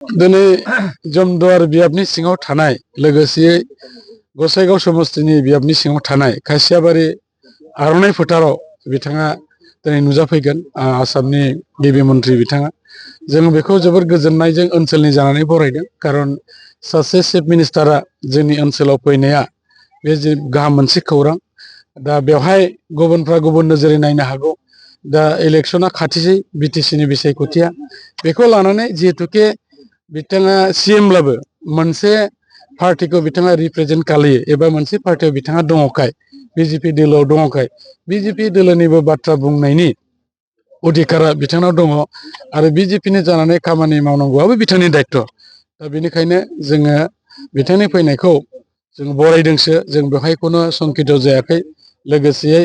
दिनै जमदुवार बियाबनि सिङाव थानाय लोगोसेयै गसाइगाव समस्तिनि बियाबनि सिङाव थानाय खासियाबारि आर'नाइ फोथाराव बिथाङा दिनै नुजाफैगोन आसामनि गिबि मन्थ्रि बिथाङा जों बेखौ जोबोर गोजोननायजों ओनसोलनि जानानै बरायदों खारन सासे चिफ मिनिस्टारा जोंनि ओनसोलाव फैनाया बे गाहाम मोनसे खौरां दा बेवहाय गुबुनफ्रा गुबुन नोजोरै नायनो हागौ दा इलेक्शना खाथिसै बिटिसिनि बिसायख'थिया बेखौ लानानै जिहेतुके बिथाङा सिएमब्लाबो मोनसे पार्टिखौ बिथाङा रिप्रेजेन्ट खालायो एबा मोनसे पार्टियाव बिथाङा दङखाय बिजेपि दोलोआव दङखाय बिजेपि दोलोनिबो बाथ्रा बुंनायनि अधिकारा बिथांनाव दङ आरो बिजेपिनि जानानै खामानि मावनांगौआबो बिथांनि दायित्व दा बेनिखायनो जोङो बिथांनि फैनायखौ जों बरायदोंसो जों बेवहाय खुनु संकित जायाखै लोगोसेयै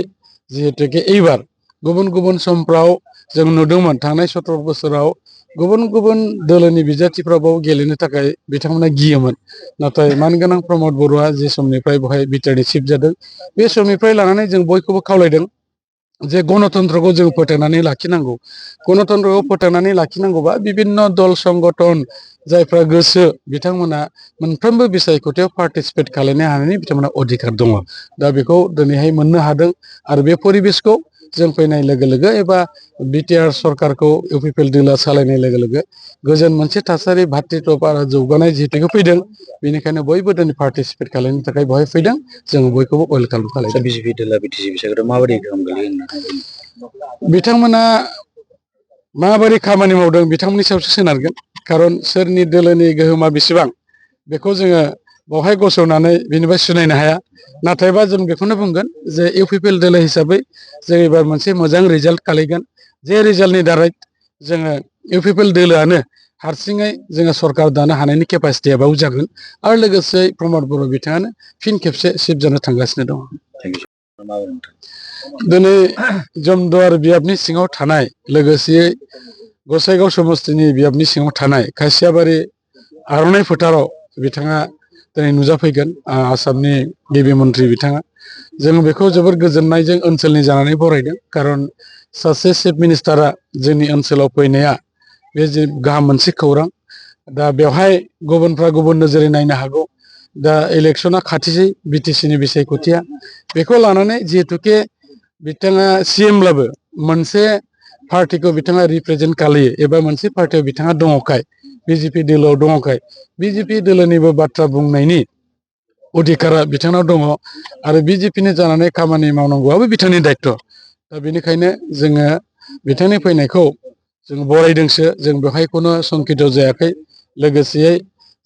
जिहेतुके एइबार गुबुन गुबुन समफ्राव जों नुदोंमोन थांनाय 17 बोसोराव गुबुन गुबुन दोलोनि बिजाथिफ्राबो गेलेनो थाखाय बिथांमोना गियोमोन नाथाय मानगोनां प्रमद बर'आ जे समनिफ्राय बेवहाय बिटिआरनि चिफ जादों बे समनिफ्राय लानानै जों बयखौबो खावलायदों जे गणतन्त्रखौ जों फोथांनानै लाखिनांगौ गणतन्त्रखौ फोथांनानै लाखिनांगौबा बिभिन्न दल संगठन जायफ्रा गोसो बिथांमोना मोनफ्रोमबो बिसायख'थियाव पार्टिसिपेट खालामनो हानायनि बिथांमोना अधिकार दङ दा बेखौ दिनैहाय मोननो हादों आरो बे परिबेसखौ जों फैनाय लोगो लोगो एबा बिटिआर सरकारखौ इउपिपिएल दोलोआ सालायनाय लोगो लोगो गोजोन मोनसे थासारि भातृत्व आरो जौगानाय जिहेतुके फैदों बेनिखायनो बयबो दिनै पार्टिसिपेट खालामनो थाखाय बेवहाय फैदों जों बयखौबो वेलकाम खालामदों बिजेपि दोलोआ बिटिसि बिसायख'थियाव माबायदि गोहोम गोलैयो बिथांमोना माबोरै खामानि मावदों बिथांमोननि सायावसो सोनारगोन खारन सोरनि दोलोनि गोहोमा बेसेबां बेखौ जोङो बावहाय गसंनानै बेनिफ्राय सिनायनो हाया नाथायबा जों बेखौनो बुंगोन जे इउपिपिएल दोलो हिसाबै जों एबार मोनसे मोजां रिजाल्ट खालामगोन जे रिजाल्टनि दारै जोङो इउपिपिएल दोलोआनो हारसिङै जोङो सरकार दानो हानायनि केपासिटिया बाव जागोन आरो लोगोसे प्रमद बर' बिथाङानो फिन खेबसे चिफ जानो थांगासिनो दङ दिनै जमदुवार बियाबनि सिङाव थानाय लोगोसेयै गसाइगाव समस्तिनि बियाबनि सिङाव थानाय खासियाबारि आर'नाइ फोथाराव बिथाङा दिनै नुजाफैगोन आसामनि गिबि मन्थ्रि बिथाङा जों बेखौ जोबोर गोजोननायजों ओनसोलनि जानानै बरायदों खारन सासे चिफ मिनिस्टारा जोंनि ओनसोलाव फैनाया बे गाहाम मोनसे खौरां दा बेवहाय गुबुनफ्रा गुबुन नोजोरै नायनो हागौ दा इलेक्शना खाथिसै बिटिसिनि बिसायख'थिया बेखौ लानानै जिहेतुके बिथाङा सिएमब्लाबो मोनसे पार्टिखौ बिथाङा रिप्रेजेन्ट खालायो एबा मोनसे पार्टियाव बिथाङा दङखाय बिजेपि दोलोआव दङखाय बिजेपि दोलोनिबो बाथ्रा बुंनायनि अधिकारा बिथांनाव दङ आरो बिजेपिनि जानानै खामानि मावनांगौआबो बिथांनि दायित्व दा बेनिखायनो जोङो बिथांनि फैनायखौ जों बरायदोंसो जों बेवहाय खुनु संकित जायाखै लोगोसेयै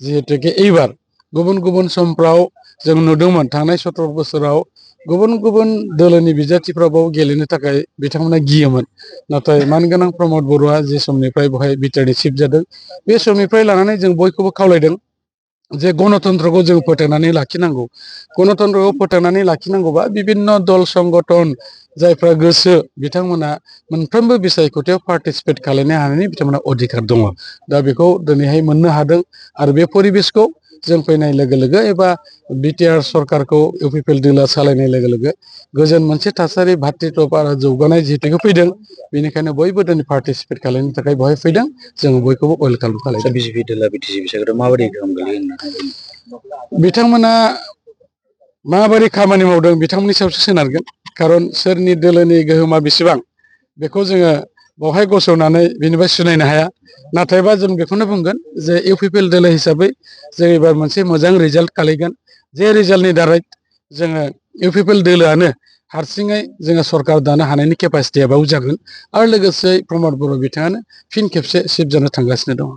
जिहेतुके एइबार गुबुन गुबुन समफ्राव जों नुदोंमोन थांनाय 17 बोसोराव गुबुन गुबुन दोलोनि बिजाथिफ्राबो गेलेनो थाखाय बिथांमोना गियोमोन नाथाय मानगोनां प्रमद बर'आ जे समनिफ्राय बेवहाय बिटिआरनि चिफ जादों बे समनिफ्राय लानानै जों बयखौबो खावलायदों जे गणतन्त्रखौ जों फोथांनानै लाखिनांगौ गणतन्त्रखौ फोथांनानै लाखिनांगौबा बिभिन्न दल संगठन जायफ्रा गोसो बिथांमोना मोनफ्रोमबो बिसायख'थियाव पार्टिसिपेट खालामनो हानायनि बिथांमोना अधिकार दङ दा बेखौ दिनैहाय मोननो हादों आरो बे परिबेसखौ जों फैनाय लोगो लोगो एबा बिटिआर सरकारखौ इउपिपिएल दोलोआ सालायनाय लोगो लोगो गोजोन मोनसे थासारि भातृत्व आरो जौगानाय जिहेतुके फैदों बेनिखायनो बयबो दिनै पार्टिसिपेट खालामनो थाखाय बेवहाय फैदों जों बयखौबो वेलकाम खालामदों बिजेपि दोलोआ बिटिसि बिसायख'थियाव माबायदि गोहोम गोलैयो बिथांमोना माबोरै खामानि मावदों बिथांमोननि सायावसो सोनारगोन खारन सोरनि दोलोनि गोहोमा बेसेबां बेखौ जोङो बावहाय गसंनानै बेनिफ्राय सिनायनो हाया नाथायबा जों बेखौनो बुंगोन जे इउपिपिएल दोलो हिसाबै जों एबार मोनसे मोजां रिजाल्ट खालामगोन जे रिजाल्टनि दारै जोङो इउपिपिएल दोलोआनो हारसिङै जोङो सरकार दानो हानायनि केपासिटिया बाव जागोन आरो लोगोसे प्रमद बर' बिथाङानो फिन खेबसे चिफ जानो थांगासिनो दङ